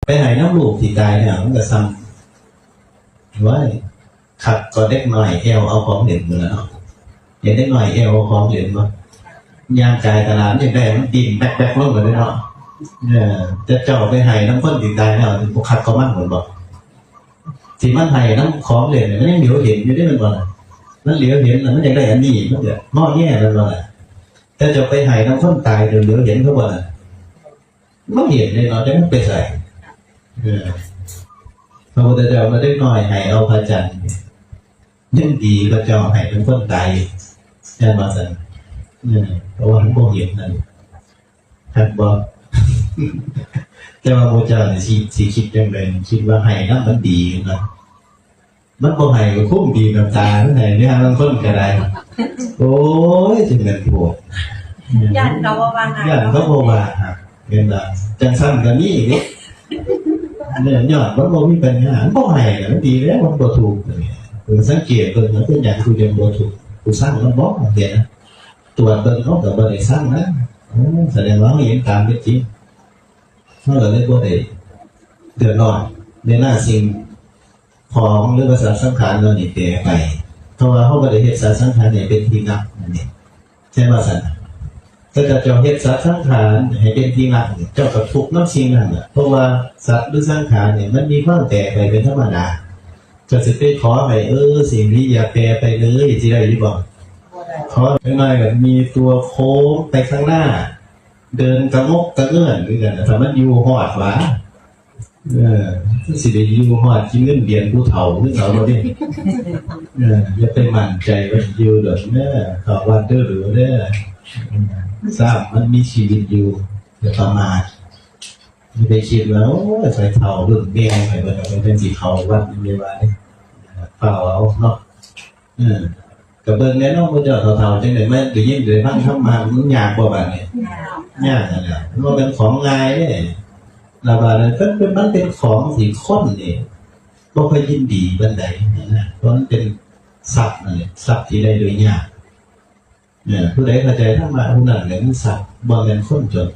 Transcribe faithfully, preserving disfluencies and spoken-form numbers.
ไปให้นำลูกที่ตายแล้วมันก็ซ้ำ ไว้ คักก็เด็กน้อยแอ่วเอาของเล่นมาแล้วเนาะ เห็นเด็กน้อยแอ่วเอาของเล่นบ่ ย่างกายตลาดนี่ได้มันดิ้นแป๊กๆลงเลยเนาะ เออ แต่เจ้าไปให้นำคนที่ตายแล้ว บ่คักก็มันหมดบ่ ที่มันให้นำของเล่นเนี่ย มันยังเหลียวเห็นอยู่เด้ มันบ่ล่ะ มันเหลียวเห็นแล้วมันอยากได้อันนี้ มันจะงอแงมันบ่ล่ะ แต่เจ้าไปให้นำคนตาย เดี๋ยวเหลียวเห็นเขาบ่ล่ะ มันเห็นเลยเนาะ แต่มันไปใส่ เออ พระพุทธเจ้าว่าเด็กน้อยให้เอาพระจันทร์ ยังดีพระเจ้าให้เป็นคนตาย แม่นบ่ซั่น เออ เพราะว่ามันบ่เห็นนั่น คักบ่ แต่ว่าพระเจ้านี่สิ สิคิดจังใด คิดว่าให้นำมันดีนะ มันบ่ให้ก็คงดีน้ำตามันให้เนี่ย บางคนก็ได้ โอ้ย สิแม่นโพด ย่านเขาบ่ว่าหา ย่านเขาบ่ว่าหา เห็นบ่ จังซั่นก็มีเด้ เนี่ย ย้อนมันบ่มีปัญหา มันบ่ให้น่ะ มันดีแล้ว มันบ่ทุกข์ เออ สังเกตเบิ่ง มันเป็นหยังคือยังบ่ทุกข์ กูสั่งมันบ่ เห็นนะ ตรวจเบิ่ง เขาก็บ่ได้สั่งนะ โอ้ แสดงว่าเขาเห็นตามเป็นจริง เขาก็เลยบ่ได้เดือดร้อน ในหน้าสิ่งของหรือว่าสัตว์สังขารเหล่านี้แปรไป เพราะว่าเขาบ่ได้เฮ็ดสัตว์สังขารให้เป็นที่รักนั่นเอง ใช่ว่าซั่น แต่ถ้าเจ้าเฮ็ดสัตว์สังขารให้เป็นที่รักนี่ เจ้าก็ทุกข์นำสิ่งนั้นน่ะ เพราะว่าสัตว์หรือสังขารเนี่ยมันมีความแปรไปเป็นธรรมดา เจ้าสิไปขอให้ เออ สิ่งนี้อย่าแปรไปเลย สิได้หรือบ่ ขอให้น้อยก็มีตัวโค้งไปข้างหน้า เดินกระงกกระเงื่อนคือกันน่ะ ถ้ามันอยู่ฮอดหวา เออ สิได้อยู่ฮอดกินเงินเดือนผู้เฒ่าคือเขาบ่เด้ เออ อย่าไปมั่นใจว่าอยู่ดอกเด้อ เข้าวัดเด้อหรือเด้อ อืม ทราบมันมีชีวิตอยู่ อย่าประมาท อย่าไปคิดว่า โอ้ย ข้อยเฒ่ารุ่นแม่ ข้อยบ่ต้องเป็นสิเข้าวัด อย่าว่าเด้ เฝ้าเอาเนาะ เออ ก็เบิ่งแน่เนาะ พระเจ้าเฒ่าๆ จังได๋มาได้ยินได้ฟังธรรมะ มันยากบ่บาดนี้ ยากนั่นแหละ มันบ่เป็นของง่ายเด้ ระบาดนั้นเพิ่นเป็น มันเป็นของที่คนนี่บ่ค่อยยินดีปานใดนะ เพราะมันเป็นทรัพย์นั่นแหละ ทรัพย์ที่ได้โดยยาก เนี่ย ผู้ใดเข้าใจธรรมะผู้นั้นแหละมันทรัพย์ บ่แม่นคนจน